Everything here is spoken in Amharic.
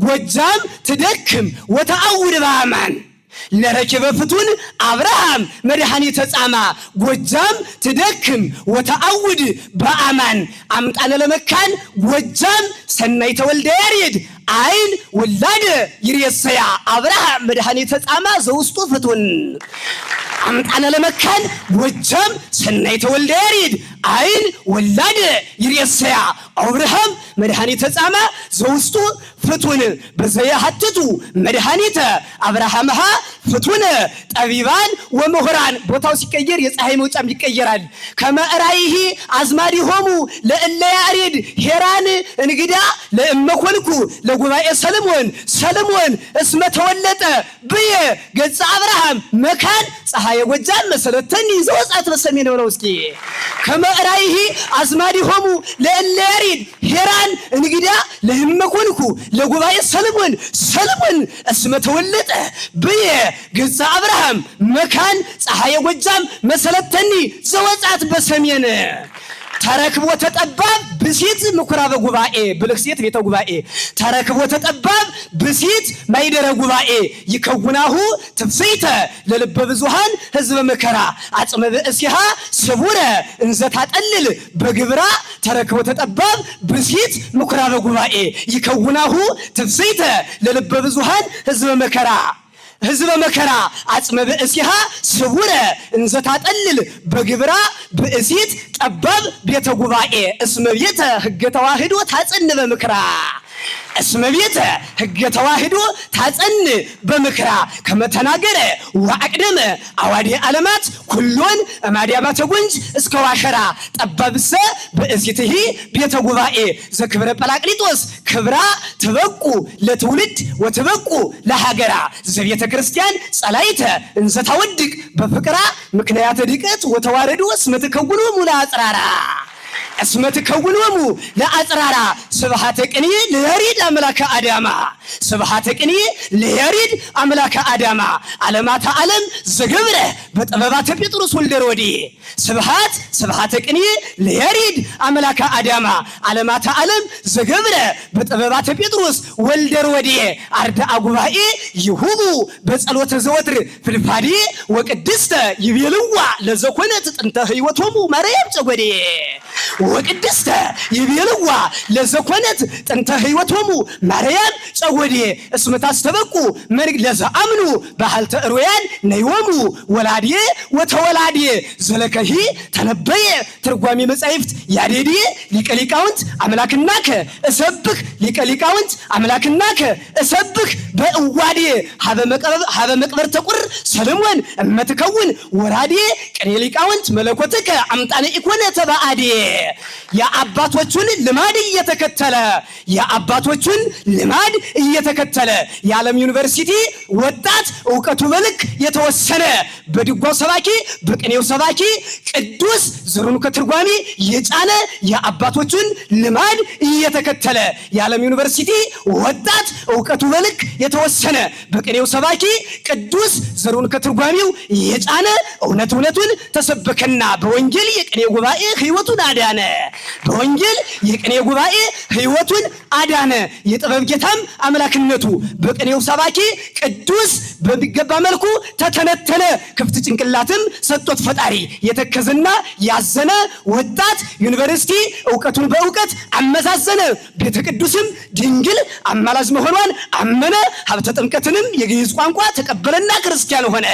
ጎጃም ትደክም ወተአውድ በአማን ለረኪበ ፍቱን አብርሃም መድኃኒተ ጻማ። ጎጃም ትደክም ወተአውድ በአማን አምጣነ ለመካን ጎጃም ሰናይ ተወልደ ያሬድ አይን ውላደ ይሬሰያ አብርሃም መድኃኒተ ጻማ ዘውስጡ ፍቱን። አምጣነ ለመካን ጎጃም ሰናይ ተወልደ ያሬድ አይን ወላደ ይሬሰያ አብርሃም መድኃኒተ ጻማ ዘውስጡ ፍቱን። በዘያሐትቱ መድኃኒተ አብርሃምሃ ፍቱነ ጠቢባን ወምሁራን። ቦታው ሲቀየር የፀሐይ መውጫም ይቀየራል። ከመዕራይሂ አዝማዲሆሙ ለእለ ያሬድ ሄራን እንግዳ ለእመኮልኩ ለጉባኤ ሰለሞን ሰለሞን እስመ ተወለጠ ብየ ገጸ አብርሃም መካን ፀሐየ ጎጃም መሰለተኒ ዘወጻት በሰሜን ብለው እስኪ። ከመዕራይሂ አዝማዲሆሙ ለእለ ያሬድ ሄራን እንግዳ ለእመኮልኩ ለጉባኤ ሰለሞን ሰለሞን እስመ ተወለጠ ብየ ገጸ አብርሃም መካን ፀሐየ ጎጃም መሰለተኒ ዘወጻት በሰሜን። ተረክቦ ተጠባብ ብሲት ምኩራበ ጉባኤ፣ ብልህ ሴት ቤተ ጉባኤ። ተረክቦ ተጠባብ ብሲት ማይደረ ጉባኤ ይከውናሁ ትፍስይተ ለልበ ብዙሃን ህዝበ መከራ አጽመ ብእሲሃ ስቡረ እንዘታጠልል በግብራ። ተረክቦ ተጠባብ ብሲት ምኩራበ ጉባኤ ይከውናሁ ትፍስይተ ለልበ ብዙሃን ህዝበ መከራ፣ ህዝበ መከራ አጽመ ብእሲሃ ስቡረ እንዘታጠልል በግብራ። ብእሲት ጠባብ ቤተ ጉባኤ እስመ ቤተ ህገ ተዋህዶ ታጸን በምክራ፣ እስመ ቤተ ህገ ተዋህዶ ታጸን በምክራ። ከመተናገረ ወአቅደመ አዋዴ ዓለማት ኩሎን እማዲያባተ ጉንጅ እስከ ዋሸራ። ጠባብሰ ብእሲትሂ ቤተ ጉባኤ ዘክብረ ጰራቅሊጦስ ክብራ ትበቁ ለትውልድ ወትበቁ ለሀገራ። ዘቤተ ክርስቲያን ጸላይተ እንዘታወድቅ በፍቅራ ምክንያተ ድቀት ወተዋረዶ እስመ ትከውኖሙ ለአጽራራ፣ እስመ ትከውኖሙ ለአጽራራ። ስብሐተ ቅኔ ለያሬድ አምላከ አዳማ፣ ስብሐተ ቅኔ ለያሬድ አምላከ አዳማ ዓለማተ ዓለም ዘገብረ በጥበባተ ጴጥሮስ ወልደ ሮዴ። ስብሐት ስብሐተ ቅኔ ለያሬድ አምላከ አዳማ ዓለማተ ዓለም ዘገብረ በጥበባተ ጴጥሮስ ወልደ ሮዴ። አርድአ ጉባኤ ይሁቡ በጸሎተ ዘወትር ፍድፋዴ ወቅድስተ ይቤልዋ ለዘኮነት ጥንተ ሕይወቶሙ ማርያም ጨጎዴ፣ ወቅድስተ ይቤልዋ ለዘኮነት ጥንተ ሕይወቶሙ ማርያም ጨጎዴ። እስመ ታስተበቁ መንግ ለዘአምኑ ባህልተ እሩያን ነይወሙ ወላድየ ወተወላድየ። ዘለከሂ ተነበየ ትርጓሜ መጻሕፍት ያዴድየ ሊቀ ሊቃውንት አምላክናከ እሰብህ፣ ሊቀ ሊቃውንት አምላክናከ እሰብህ በእዋዴ ሀበ መቅበር ተቁር ሰለሞን እመትከውን ወራዴ። ቅኔ ሊቃውንት መለኮትከ አምጣነ ኢኮነ ተባአዴ። የአባቶቹን ልማድ እየተከተለ፣ የአባቶቹን ልማድ እየተከተለ የዓለም ዩኒቨርሲቲ ወጣት እውቀቱ በልክ የተወሰነ በድጓው ሰባኪ በቅኔው ሰባኪ ቅዱስ ዘሩን ከትርጓሜ የጫነ የአባቶቹን ልማድ እየተከተለ የዓለም ዩኒቨርሲቲ ወጣት እውቀቱ በልክ የተወሰነ በቅኔው ሰባኪ ቅዱስ ዘሩን ከትርጓሜው የጫነ እውነት እውነቱን ተሰበከና በወንጌል የቅኔ ጉባኤ ሕይወቱን አዳነ። በወንጌል የቅኔ ጉባኤ ሕይወቱን አዳነ። የጥበብ ጌታም አምላክነቱ በቅኔው ሰባኪ ቅዱስ በሚገባ መልኩ ተተነተነ። ክፍት ጭንቅላትም ሰጦት ፈጣሪ። የተከዘና ያዘነ ወጣት ዩኒቨርሲቲ እውቀቱን በእውቀት አመዛዘነ። ቤተ ቅዱስም ድንግል አማላጅ መሆኗን አመነ። ሀብተ ጥምቀትንም የግዕዝ ቋንቋ ተቀበለና ክርስቲያን ሆነ።